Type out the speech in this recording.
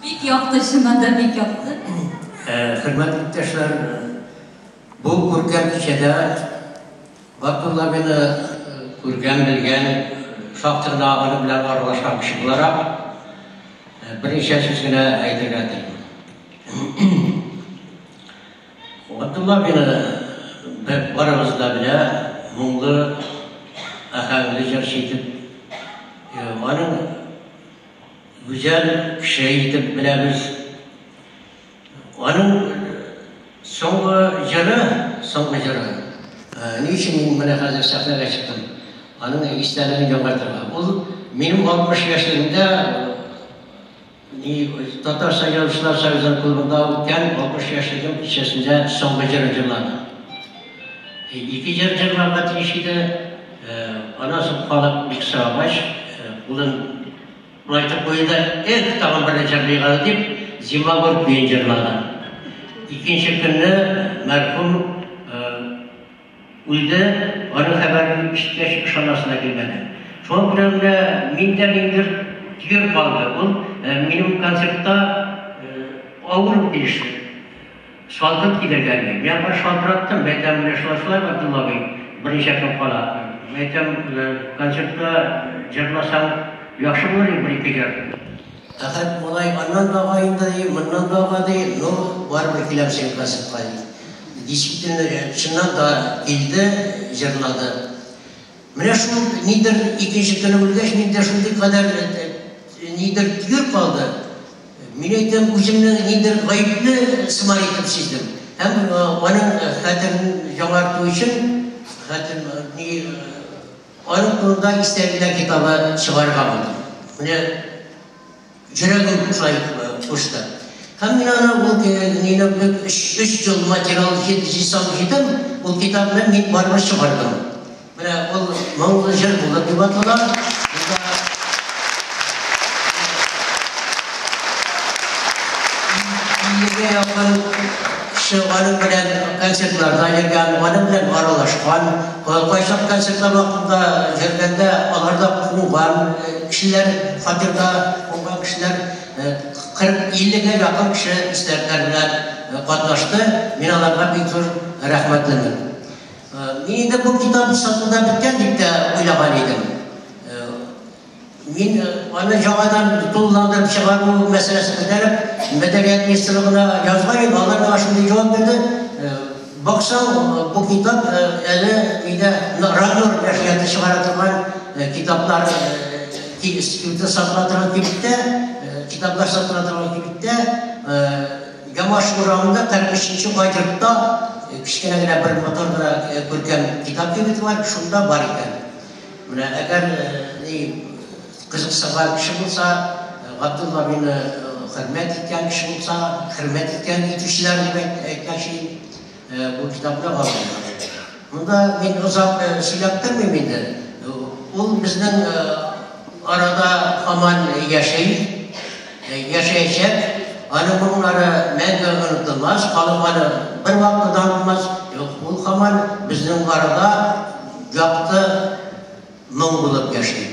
Бик якты, чыннан да бик якты. Хөрмәтле иптәшләр, бу күркәм кичәдә Габдулла абыйны күргән, белгән, шактый гына аның белән аралашкан кеше буларак, берничә сүз генә әйтергә телим. Габдулла абыйны барыбыз да белә, моңлы, аһәңле җырчы итеп, аның гүзәл кеше итеп беләбез. Аның соңгы җыры, соңгы җыры, ни өчен мин менә хәзер сәхнәгә чыктым? Аның истәлеген яңартырга. Ул минем 60 яшьлегемдә Татарстан Язучылар союзының клубында үткән 60 яшьлегем кичәсендә соңгы җырын җырлады. Ике җыр җырларга тиеш иде. Аннан соң халык бик сорагач, кулын Болай куйды да, эх, тагын берне җырлыйк әле дип, Зимагур көен җырлады. Икенче көнне мәрхүм үлде, аның хәбәрен ишеткәч, ышанасы да килмәде. Шуңа күрә менә миндә ниндидер төер калды. Ул минем концертта авыр килеш Салкын тидергән ди. Мин аңа шалтыраттым, мәйтәм, менә шулай шулай, Габдулла абый, берничә көн кала. Мәйтәм, концертта җырласаң, яхшы булыр иде бер-ике җыр. Әхәт малай аннан да ага инде, ди, моннан да ага, ди, ну, барыбер киләм синең концертка, ди. Действительно, чыннан да килде, җырлады. Менә шул нидер икенче көне үлгәч, миндә шундый кадәр нидер төер калды. Мин әйтәм, үземне нидер гаепле сыман итеп сиздем. Һәм аның хәтерен яңарту өчен, хәтер, ни, аның турында истәлекләр китабы чыгарырга булдым. Менә йөрәгем шулай кушты. Һәм мин аны ул мине өч ел материал җыйсам җыйдым, ул китапны мин барыбер чыгардым. Менә ул моңлы җыр булыр дип атала. Монда иллегә якын кеше аның белән концертларда йөргән, аның белән аралашкан, кайчак концертлар вакытында йөргәндә аларда кунган кешеләр, фатирда кунган кешеләр, 40-50гә якын кеше истәлекләр белән катнашты. Мин аларга бик зур рәхмәтлемен. Мин инде бу китап сатуда беткән дип тә уйлаган идем. Мин аны яңадан тулыландырып чыгару мәсьәләсен күтәреп, мәдәният министрлыгына язган идем, алар миңа шундый җавап бирде. Баксаң, бу китап әле миндә Раннур нәшрияты чыгара торган китаплар сатыла торган кибеттә, китаплар сатыла торган кибеттә Ямаш урамында 43 нче ай йортта кечкенә генә бер матур гына күркәм китап кибете бар, шунда бар икән. Менә әгәр ни кызыксынган кеше булса, Габдулла абыйны хөрмәт иткән кеше булса, хөрмәт иткән итүчеләр дип әйтмәкче бу китапны алырга. Монда мин озак сөйләп тормыйм инде. Ул безнең арада һаман яши, яшәячәк. Аның моңнары мәңге онытылмас, халык аны бервакытта да онытмас. Ул һаман безнең арада якты моң булып яши.